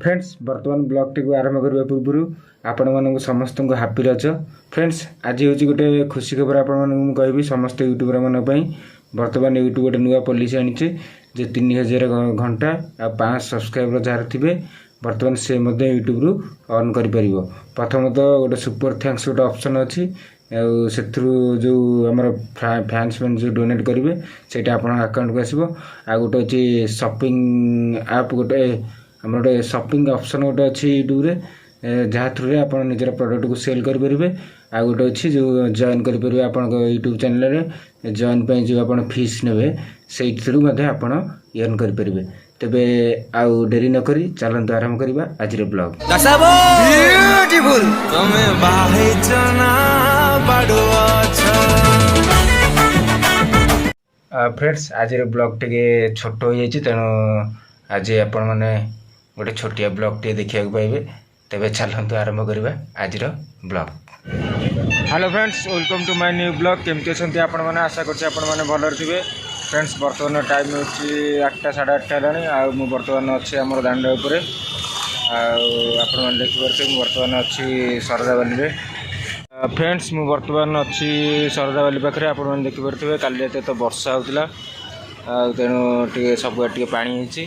Friends, ବର୍ତ୍ତମାନ ବ୍ଲଗ୍ଟିକୁ ଆରମ୍ଭ କରିବା ପୂର୍ବରୁ ଆପଣମାନଙ୍କୁ ସମସ୍ତଙ୍କୁ ହାପି ରଜ। ଫ୍ରେଣ୍ଡସ୍, ଆଜି ହେଉଛି ଗୋଟେ ଖୁସି ଖବର ଆପଣମାନଙ୍କୁ ମୁଁ କହିବି ସମସ୍ତ ୟୁଟ୍ୟୁବରମାନଙ୍କ ପାଇଁ। ବର୍ତ୍ତମାନ ୟୁଟ୍ୟୁବ୍ ଗୋଟେ ନୂଆ ପଲିସି ଆଣିଛି ଯେ 3000 ଘଣ୍ଟା ଆଉ 500 ସବସ୍କ୍ରାଇବର ଯାହାର ଥିବେ, ବର୍ତ୍ତମାନ ସେ ମଧ୍ୟ ୟୁଟ୍ୟୁବରୁ ଅର୍ନ କରିପାରିବ। ପ୍ରଥମତଃ ଗୋଟେ ସୁପର thanks ଗୋଟେ ଅପସନ୍ ଅଛି, ଆଉ ସେଥିରୁ ଯେଉଁ ଆମର ଫ୍ୟାନ୍ସ ମାନେ ଯେଉଁ ଡୋନେଟ୍ କରିବେ, ସେଇଟା ଆପଣଙ୍କ ଆକାଉଣ୍ଟକୁ ଆସିବ। ଆଉ ଗୋଟେ ଅଛି ସପିଂ ଆପ୍, ଗୋଟେ ଆମର ଗୋଟେ ସପିଂ ଅପସନ୍ ଗୋଟେ ଅଛି ୟୁଟ୍ୟୁବରେ, ଯାହା ଥ୍ରୁରେ ଆପଣ ନିଜର ପ୍ରଡ଼କ୍ଟକୁ ସେଲ୍ କରିପାରିବେ। ଆଉ ଗୋଟେ ଅଛି ଯେଉଁ ଜଏନ୍ କରିପାରିବେ ଆପଣଙ୍କ ୟୁଟ୍ୟୁବ୍ ଚ୍ୟାନେଲରେ, ଜଏନ୍ ପାଇଁ ଯେଉଁ ଆପଣ ଫିସ୍ ନେବେ, ସେଇଥିରୁ ମଧ୍ୟ ଆପଣ ଅର୍ନ କରିପାରିବେ। ତେବେ ଆଉ ଡେରି ନକରି ଚାଲନ୍ତୁ ଆରମ୍ଭ କରିବା ଆଜିର ବ୍ଲଗ୍। ବ୍ୟୁଟିଫୁଲ। ତମେ ବାହାହେଇଛ ନା ବାଡୁଅ ଅଛ? ଫ୍ରେଣ୍ଡସ୍, ଆଜିର ବ୍ଲଗ୍ ଟିକେ ଛୋଟ ହୋଇଯାଇଛି, ତେଣୁ ଆଜି ଆପଣମାନେ ଗୋଟେ ଛୋଟିଆ ବ୍ଲଗ୍ ଟିକେ ଦେଖିବାକୁ ପାଇବେ। ତେବେ ଚାଲନ୍ତୁ ଆରମ୍ଭ କରିବା ଆଜିର blog. Hello friends, welcome to my new blog. କେମିତି ଅଛନ୍ତି ଆପଣମାନେ? ଆଶା କରୁଛି ଆପଣମାନେ ଭଲରେ ଥିବେ। ଫ୍ରେଣ୍ଡସ୍, ବର୍ତ୍ତମାନ ଟାଇମ୍ ହେଉଛି 8ଟା, 8:30 ହେଲାଣି, ଆଉ ମୁଁ ବର୍ତ୍ତମାନ ଅଛି ଆମର ଦାଣ୍ଡ ଉପରେ। ଆଉ ଆପଣମାନେ ଦେଖିପାରୁଥିବେ, ମୁଁ ବର୍ତ୍ତମାନ ଅଛି ଶରଧାବାଲିରେ। ଫ୍ରେଣ୍ଡସ୍, ମୁଁ ବର୍ତ୍ତମାନ ଅଛି ଶରଧାବାଲି ପାଖରେ। ଆପଣମାନେ ଦେଖିପାରୁଥିବେ, କାଲି ରାତିରେ ତ ବର୍ଷା ହେଉଥିଲା, ଆଉ ତେଣୁ ଟିକେ ସବୁଆଡ଼େ ଟିକେ ପାଣି ହେଇଛି।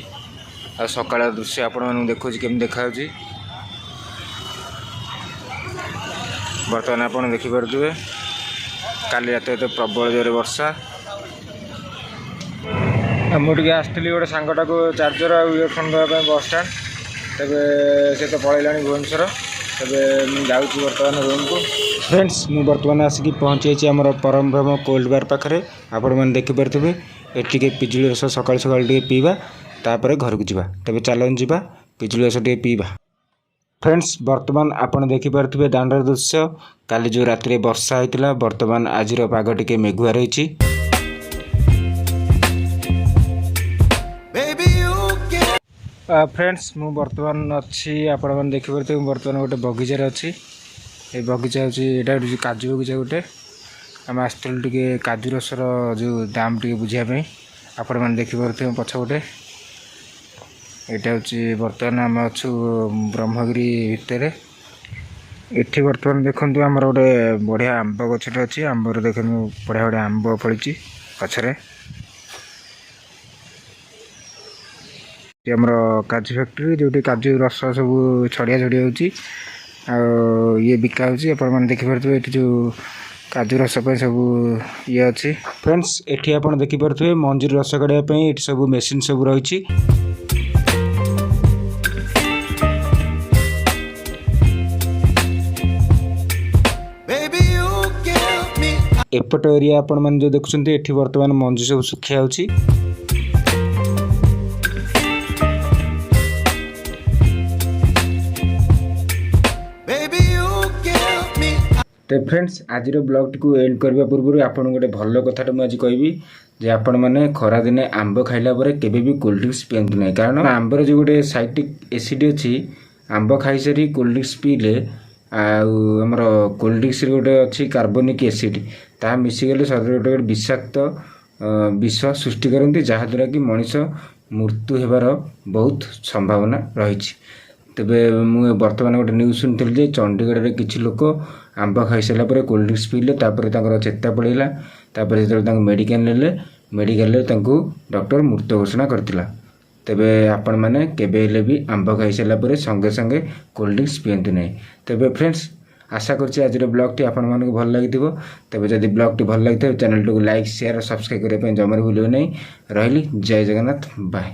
ଆଉ ସକାଳ ଦୃଶ୍ୟ ଆପଣମାନଙ୍କୁ ଦେଖାଉଛି କେମିତି ଦେଖାଯାଉଛି। ବର୍ତ୍ତମାନ ଆପଣ ଦେଖିପାରୁଥିବେ, କାଲି ରାତିରେ ତ ପ୍ରବଳ ଜୋରେ ବର୍ଷା। ଆଉ ମୁଁ ଟିକେ ଆସିଥିଲି ଗୋଟେ ସାଙ୍ଗଟାକୁ ଚାର୍ଜର ଆଉ ଇୟରଫୋନ୍ ଦେବା ପାଇଁ ବସ୍ ଷ୍ଟାଣ୍ଡ। ତେବେ ସେ ତ ପଳେଇଲାଣି ଭୁବନେଶ୍ୱର। ତେବେ ମୁଁ ଯାଉଛି ବର୍ତ୍ତମାନ ରୁମ୍କୁ। ଫ୍ରେଣ୍ଡସ୍, ମୁଁ ବର୍ତ୍ତମାନ ଆସିକି ପହଞ୍ଚିଯାଇଛି ଆମର ପରମବ୍ରହ୍ମ କୋଲ୍ଡ ବାର୍ ପାଖରେ। ଆପଣମାନେ ଦେଖିପାରୁଥିବେ, ଏଠି ଟିକେ ପିଜୁଳି ରସ ସକାଳୁ ସକାଳୁ ଟିକେ ପିଇବା, ତାପରେ ଘରକୁ ଯିବା। ତେବେ ଚାଲନ୍ତୁ ଯିବା, ପିଜୁଳି ରସ ଟିକେ ପିଇବା। ଫ୍ରେଣ୍ଡସ୍, ବର୍ତ୍ତମାନ ଆପଣ ଦେଖିପାରୁଥିବେ ଦାଣ୍ଡର ଦୃଶ୍ୟ। କାଲି ଯେଉଁ ରାତିରେ ବର୍ଷା ହେଇଥିଲା, ବର୍ତ୍ତମାନ ଆଜିର ପାଗ ଟିକେ ମେଘୁଆ ରହିଛି। Baby, you give friends, ମୁଁ ବର୍ତ୍ତମାନ ଅଛି, ଆପଣମାନେ ଦେଖିପାରୁଥିବେ, ମୁଁ ବର୍ତ୍ତମାନ ଗୋଟେ ବଗିଚାରେ ଅଛି। ଏ ବଗିଚା ହେଉଛି, ଏଇଟା ହେଉଛି କାଜୁ ବଗିଚା ଗୋଟେ। ଆମେ ଆସିଥିଲୁ ଟିକେ କାଜୁ ରସର ଯେଉଁ ଦାମ ଟିକେ ବୁଝିବା ପାଇଁ। ଆପଣମାନେ ଦେଖିପାରୁଥିବେ ପଛପଟେ ଏଇଟା ହେଉଛି। ବର୍ତ୍ତମାନ ଆମେ ଅଛୁ ବ୍ରହ୍ମଗିରି ଭିତରେ। ଏଠି ବର୍ତ୍ତମାନ ଦେଖନ୍ତୁ, ଆମର ଗୋଟେ ବଢ଼ିଆ ଆମ୍ବ ଗଛଟେ ଅଛି। ଆମ୍ବରେ ଦେଖନ୍ତୁ, ବଢ଼ିଆ ବଢ଼ିଆ ଆମ୍ବ ଫଳିଛି ଗଛରେ। ଏଠି ଆମର କାଜୁ ଫ୍ୟାକ୍ଟ୍ରି, ଯେଉଁଠି କାଜୁ ରସ ସବୁ ଛଡ଼ିଆ ଛଡ଼ି ହେଉଛି ଆଉ ଇଏ ବିକା ହେଉଛି। ଆପଣମାନେ ଦେଖିପାରୁଥିବେ, ଏଠି ଯେଉଁ କାଜୁ ରସ ପାଇଁ ସବୁ ଇଏ ଅଛି। ଫ୍ରେଣ୍ଡସ୍, ଏଠି ଆପଣ ଦେଖିପାରୁଥିବେ, ମଞ୍ଜିରୁ ରସ କାଢ଼ିବା ପାଇଁ ଏଠି ସବୁ ମେସିନ୍ ସବୁ ରହିଛି। Baby, you give me ଏପଟ ଏରିଆ ଆପଣମାନେ ଯେଉଁ ଦେଖୁଛନ୍ତି, ଏଠି ବର୍ତ୍ତମାନ ମଞ୍ଜି ସବୁ ଶୁଖିଆ ହେଉଛି। Baby, you give me ତ ଫ୍ରେଣ୍ଡସ୍, ଆଜିର ବ୍ଲଗ୍ଟିକୁ ଏଣ୍ଡ କରିବା ପୂର୍ବରୁ ଆପଣଙ୍କୁ ଗୋଟେ ଭଲ କଥାଟା ମୁଁ ଆଜି କହିବି ଯେ ଆପଣମାନେ ଖରାଦିନେ ଆମ୍ବ ଖାଇଲା ପରେ କେବେ ବି କୋଲ୍ଡ ଡ୍ରିଙ୍କସ୍ ପିଅନ୍ତୁ ନାହିଁ। କାରଣ ଆମ୍ବର ଯେଉଁ ଗୋଟେ ସାଇଟ୍ରିକ୍ ଏସିଡ୍ ଅଛି, ଆମ୍ବ ଖାଇସାରି କୋଲ୍ଡ ଡ୍ରିଙ୍କସ୍ ପିଇଲେ ଆଉ ଆମର କୋଲ୍ଡ ଡ୍ରିଙ୍କସ୍ରେ ଗୋଟେ ଅଛି କାର୍ବୋନିକ୍ ଏସିଡ୍, ତାହା ମିଶିଗଲେ ଶରୀରରେ ଗୋଟେ ଗୋଟେ ବିଷାକ୍ତ ବିଷ ସୃଷ୍ଟି କରନ୍ତି, ଯାହାଦ୍ୱାରା କି ମଣିଷ ମୃତ୍ୟୁ ହେବାର ବହୁତ ସମ୍ଭାବନା ରହିଛି। ତେବେ ମୁଁ ବର୍ତ୍ତମାନ ଗୋଟେ ନ୍ୟୁଜ୍ ଶୁଣିଥିଲି ଯେ ଚଣ୍ଡିଗଡ଼ରେ କିଛି ଲୋକ ଆମ୍ବ ଖାଇସାରିଲା ପରେ କୋଲ୍ଡ ଡ୍ରିଙ୍କସ୍ ପିଇଲେ, ତାପରେ ତାଙ୍କର ଚେତା ପଳେଇଲା। ତାପରେ ଯେତେବେଳେ ତାଙ୍କୁ ମେଡ଼ିକାଲ ନେଲେ, ମେଡ଼ିକାଲରେ ତାଙ୍କୁ ଡକ୍ଟର ମୃତ ଘୋଷଣା କରିଥିଲା। ତେବେ ଆପଣମାନେ କେବେ ହେଲେ ବି ଆମ୍ବ ଖାଇସାରିଲା ପରେ ସଙ୍ଗେ ସଙ୍ଗେ କୋଲ୍ଡ ଡ୍ରିଙ୍କସ୍ ପିଅନ୍ତୁ ନାହିଁ। ତେବେ ଫ୍ରେଣ୍ଡସ୍, ଆଶା କରୁଛି ଆଜିର ବ୍ଲଗ୍ଟି ଆପଣମାନଙ୍କୁ ଭଲ ଲାଗିଥିବ। ତେବେ ଯଦି ବ୍ଲଗ୍ଟି ଭଲ ଲାଗିଥିବ, ଚ୍ୟାନେଲଟିକୁ ଲାଇକ୍, ସେୟାର, ସବସ୍କ୍ରାଇବ୍ କରିବା ପାଇଁ ଜମାରୁ ଭୁଲିବେ ନାହିଁ। ରହିଲି, ଜୟ ଜଗନ୍ନାଥ, ବାଏ।